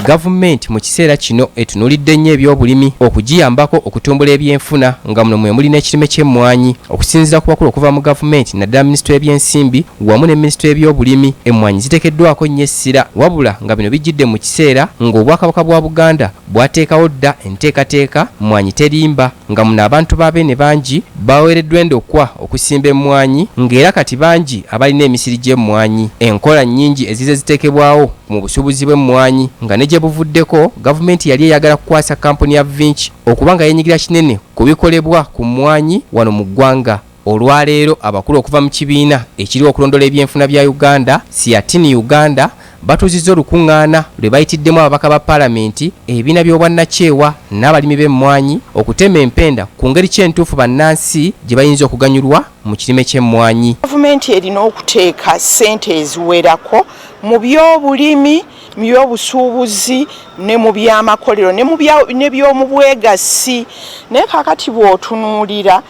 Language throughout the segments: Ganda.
Gavumenti mu kiseera kino etunuulidde nnyo ebyobulimi okugiyambako okutumbula ebyenfuna, nga muno mwe muli n'ekirime ky'emmwanyi. Okusinziira ku bakulu okuva mu gavumenti, naddala minisitule y'ebyensimbi wamu ne minisitule y'ebyobulimi, emmwanyi ziteekeddwako nnyo essira, wabula nga bino bijjidde mu kiseera ng'Obwakabaka bwa Buganda bwateekawo dda enteekateeka Mmwanyi Terimba, nga muno abantu ba Beene bangi baweereddwa endokwa okusimba emmwanyi ng'era kati bangi abalina emisiri gy'emmwanyi. Enkola nnyingi ezizze ziteekebwawo mu busuubuzi bw'emmwanyi, nga ne gye buvuddeko gavumenti yali eyagala kukwasa kkampuni ya Vinci okuba nga yeenyigira kinene ku bikolebwa ku mmwanyi wano mu ggwanga. Olwaleero abakulu okuva mu kibiina ekiriwo okulondola ebyenfuna bya Uganda, SEATINI Uganda, batuuzizza olukungaana lwe bayitiddemu ababaka ba palamenti, ebibiina by'obwannakyewa n'abalimi b'emmwanyi okutema empenda ku ngeri ki entuufu bannansi gye bayinza okuganyulwa mu kirime ky'emmwanyi. Gavumenti erina okuteeka ssente eziwerako mu byobulimi, mu byobusuubuzi ne mu byamakolero ne byomubwegassi, naye kaakati bw'otunuulira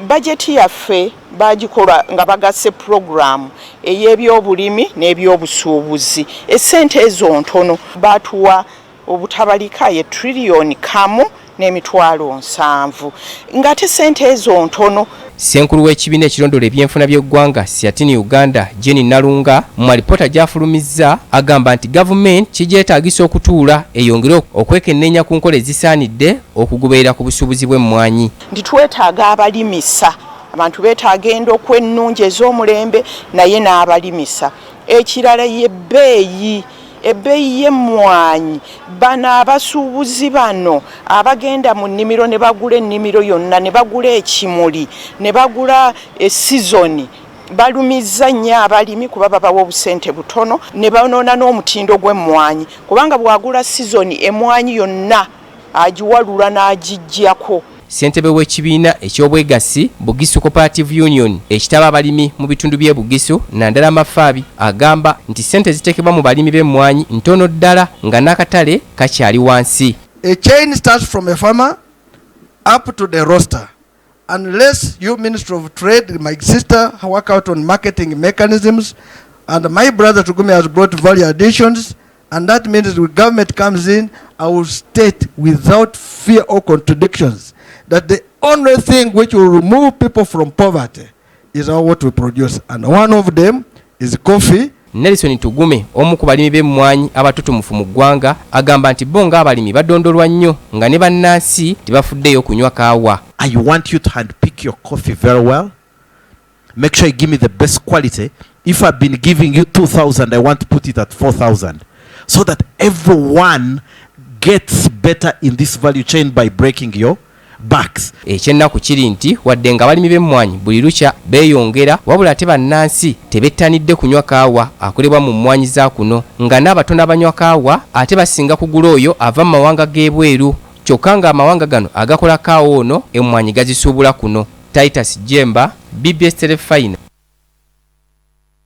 bajeti yaffe bagikola nga bagasse puroguramu ey'ebyobulimi n'ebyobusuubuzi, essente ezo ntono. Batuwa obutabalika ye triliyoni 1,070,000, ng'ate ssente ezo ntono. Ssenkulu w'ekibiina ekirondoola ebyenfuna by'eggwanga, SEATINI Uganda, Jane Nalunga, mu alipoota gy'afulumizza agamba nti gavumenti kigyetaagisa okutuula eyongere okwekenneenya ku nkola ezisaanidde okugoberera ku busuubuzi bw'emmwanyi. Nti twetaaga abalimisa, abantu beetaaga endokwa ennungi ez'omulembe, naye n'abalimisa. Ekirala yebbeeyi, ebbeeyi y'emmwanyi. Bano abasuubuzi bano abagenda mu nnimiro ne bagula ennimiro yonna, ne bagula ekimuli, ne bagula esizoni, balumizza nnyo abalimi kuba babawa obusente butono ne banoona n'omutindo gw'emmwanyi, kubanga bw'agula sizoni emmwanyi yonna agiwalula n'agiggyako. Ssentebe w'ekibiina eky'obwegassi Bugisu Cooperative Union ekitaba abalimi mu bitundu by'e Bugisu naddala Mafaabi agamba nti ssente eziteekebwa mu balimi b'emmwanyi ntono ddala nga n'akatale kakyali wansi. A chain starts from a farmer up to the roaster. Unless you, Minister of Trade, my sister, work out on marketing mechanisms, and my brother Tugume has brought value additions, and that means the government comes in, I will state without fear or contradictions that the only thing which will remove people from poverty is our what we produce. And one of them is coffee. Nelson Tugume, omu ku balimi b'emmwanyi abatutumufu mu ggwanga, agamba nti bo ng'abalimi badondolwa nnyo nga ne bannansi tebafuddeeyo kunywa kaawa. I want you to handpick your coffee very well. Make sure you give me the best quality. If I've been giving you 2,000, I want to put it at 4,000 so that everyone gets better in this value chain by breaking your backs. Ekyennaku kiri nti wadde nga abalimi b'emmwanyi buli lukya beeyongera, wabula ate bannansi tebettanidde kunywa kaawa akolebwa mu mmwanyi za kuno, nga n'abatono abanywa kaawa ate basinga kugula oyo ava mu mawanga g'ebweru, kyokka ng'amawanga gano agakola kaawa ono emmwanyi gazisuubula kuno. Titus Jemba, BBS Terefayina.